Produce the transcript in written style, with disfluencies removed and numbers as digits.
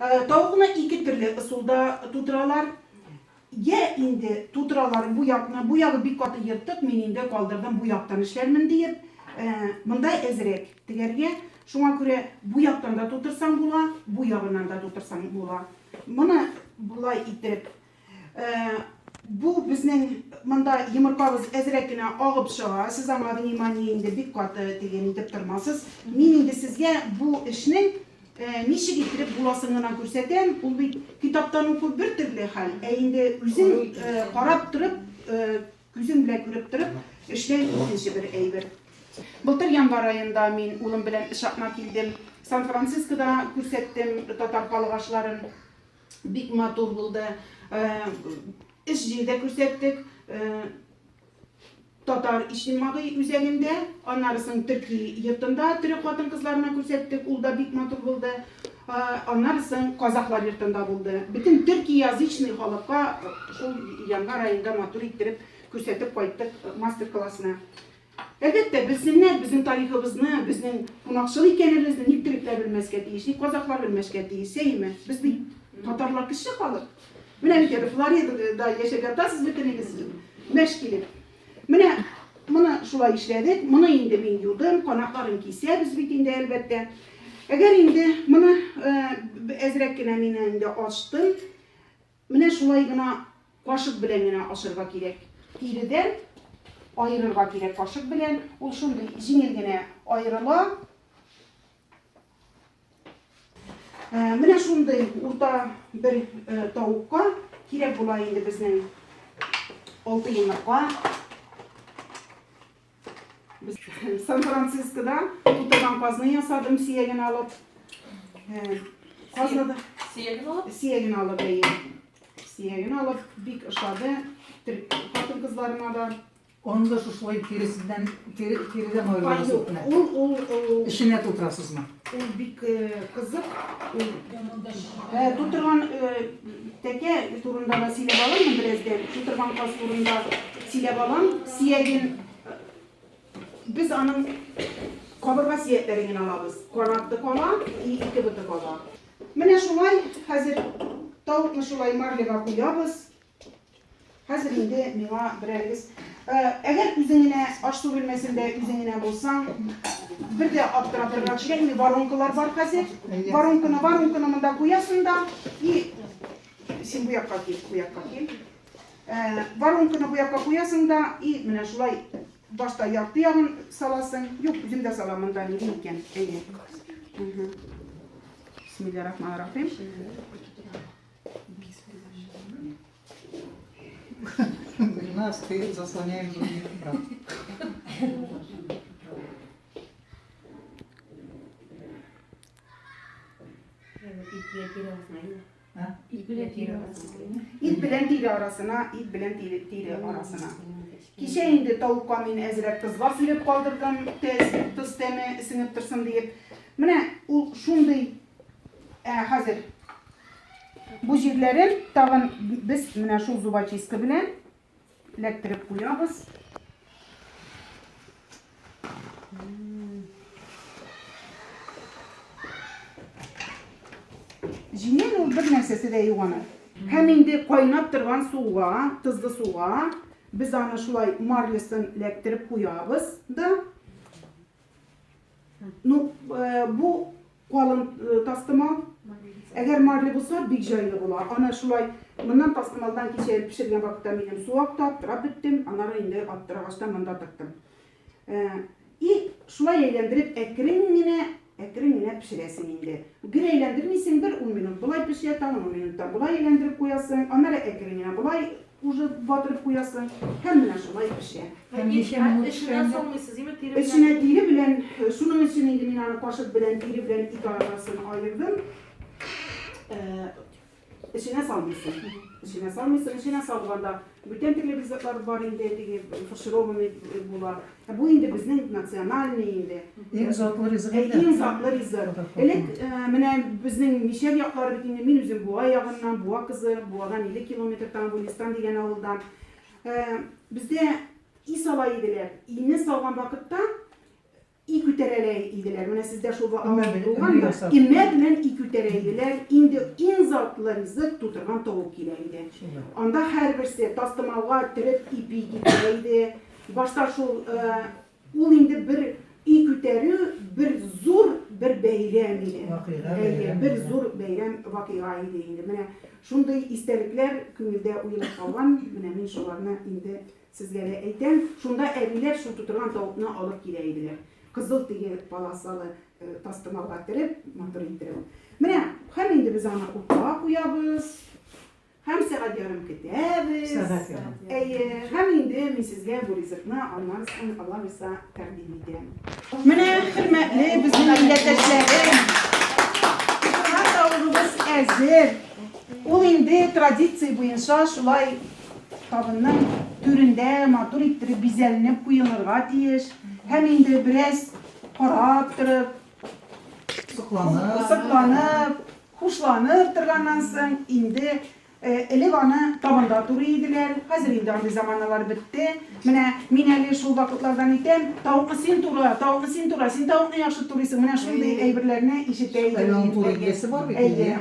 Тавыкны ике төрле ысулда тутыралар. Йә инде тутыралар бу якны, бу ягы бик каты ертык, мин инде калдырдым, бу яктан эшләрмен диеп. Монда әзрәк тегәргә. Шуңа күрә бу яктан да тутырсаң була, бу ягыннан да тутырсаң була. Моны болай итеп, бу безнең монда йомыркабыз әзрәк кенә агып чыга. Сез аңа внимание инде бик каты тиген итеп тормасыз. Мин инде сезгә бу эшнең ничек иттереп буласын гына күрсәтәм. Ул бит китаптан уку бер төрле хәл, ә инде үзең карап торып, күзең белән күреп торып эшләү икенче бер әйбер. Былтыр январь аенда мин улым белән эш атна килдем. Сан-Францискода күрсәттем татар халык ашларын. Бик матур булды. Эш җирдә күрсәттек. Татар иҗтимагый үзәгендә, аннары соң төрки йортында төрек хатын-кызларына күрсәттек, ул да бик матур булды. Аннары соң казахлар йортында булды. Бөтен төркиязычный халыкка шул январь аенда матур иттереп күрсәтеп кайттык мастер-классны. Әлбәттә, белсеннәр безнең тарихыбызны, безнең кунакчыл икәнебезне, ник төрекләр белмәскә тиеш, ник казахлар белмәскә тиеш, әйеме? Без бит татарлар кеше халык. Менә бит әле Флоридада яшәп ятасыз бөтенегез, мәш килеп. Менә моны шулай эшләдек. Моны инде мин юдым, канатларын кисәбез бит инде, әлбәттә. Әгәр инде моны әзрәк кенә мин инде ачтым. Менә шулай гына кашык белән генә ачырга кирәк. Тиредән аерырга кирәк кашык белән. Ул шундый җиңел генә аерыла. Менә шундый урта бер тавыкка кирәк була инде безнең 6 йомырка. Без Сан-Францискода тутырган казны ясадым, сөяген алып. Казны да сөяген алып? Сөяген алып, әйе. Сөяген алып, бик ошады. Хатын-кызларына да. Оны да шушылай тиресеннән, тиредән аерыласыз Юк, менә. ул, ул, ул. Эченә тутырасызмы? Ул бик кызык. Ул тутырган тәкә турында да сөйләп алырмын бераздан. Тутырган каз турында сөйләп алам. Сөяген без аның кабырга сөякләрен генә алабыз. Канаты кала и ике боты кала. Менә шулай хәзер тавыкны шулай марлега куябыз. Хәзер инде миңа берәрегез, әгәр үзең генә аш-су бүлмәсендә үзең генә булсаң, бер дә аптыратырга кирәкми, воронкалар бар хәзер. Воронканы, воронканы монда куясың да, и син бу якка кил, бу якка кил. Воронканы бу якка куясың да, и менә шулай башта ярты ягын саласың. Юк, үзем дә салам монда, нигә икән? Әйе. Бисмиллахир-рахманир-рахим. Гөлназ, ты заслоняешь других, брат. Ит белән тире арасына, ит белән тире, тире арасына. Кичә инде тавыкка мин әзрәк тозлап сибеп калдырдым, тез, тоз тәме сеңеп торсын диеп. Менә ул шундый, ә, хәзер Бу җирләрен тагын без менә шул зубочистка белән эләктереп куябыз. Җиңел ул, бер нәрсәсе дә юк аның. Һәм инде кайнап торган суга, тозлы суга без аны шулай марлесын эләктереп куябыз да. Ну, бу Калын тастымал. Әгәр марля булса, бик җайлы була. Аны шулай моннан тастымалдан кичә пешергән вакытта минем су акты, аптырап беттем. Аннары инде аптырагачтан монда тыктым. И шулай әйләндереп әкрен генә, әкрен генә пешерәсең инде. Гел әйләндермисең, бер ун минут болай пешә, тагын ун минуттан болай әйләндереп куясың. Аннары әкрен генә болай Уже батырып куясың һәм менә шулай пешә. Һәм ничә минут пешә Эченә инде? салмыйсыз, име, тире белән? Эченә тире белән, шуның өчен инде мин аны кашык белән тире белән ит арасын аердым. Эченә салмыйсың. Эченә салмыйсың. Эченә салганда бүтән төрле ризыклар бар инде, теге фаршированный була. Ә бу инде безнең национальный инде. Иң затлы ризык инде. Иң затлы ризык. Элек менә безнең Мишәр яклары бит инде, мин үзем Буа ягыннан, Буа кызы, Буадан 50 километр Тамбулистан дигән авылдан. Бездә и сала иделәр. Ине салган вакытта И күтәрәләр иделәр. Менә сездә шул Имә вакыт белән булганмы? өмә ясап. Имә белән и күтәрә иделәр. Инде иң затлы ризык тутырган тавык килә иде. Шулай. Анда һәрберсе тастымалга төреп ипи китерә иде. Башта шул ул инде бер и күтәрү бер зур бер бәйрәм иде. Вакыйга, Әйе, бәйрәм бер иде. зур бәйрәм вакыйга иде инде. Менә шундый истәлекләр күңелдә уелып калган. Менә мин шуларны инде Сезгә дә әйтәм, шунда әбиләр шул тутырган тавыкны алып килә иделәр. Кызыл теге полосалы тастымалга төреп, матур иттереп. Менә һәм инде без аны утка куябыз. Һәм сәгать ярым көтәбез. Сәгать ярым. Әйе, һәм инде мин сезгә бу ризыкны аннан соң Алла боерса тәкъдим итәм. Менә, хөрмәтле безнең милләттәшләрем, тутырган тавыгыбыз әзер. Ул инде традиция буенча шулай Табынның түрендә матур иттереп бизәленеп куелырга тиеш. Һәм инде бераз карап торып, Сокланып. сокланып, хушланып торганнан соң инде элек аны табында турый иделәр. Хәзер инде андый заманалар бетте. Менә мин әле шул вакытлардан әйтәм, тавыкны син тура, тавыкны син тура, син тавыкны яхшы турыйсың. Менә шундый әйберләрне ишетә идем. Әле аның туры иясе бар бит инде. Әйе.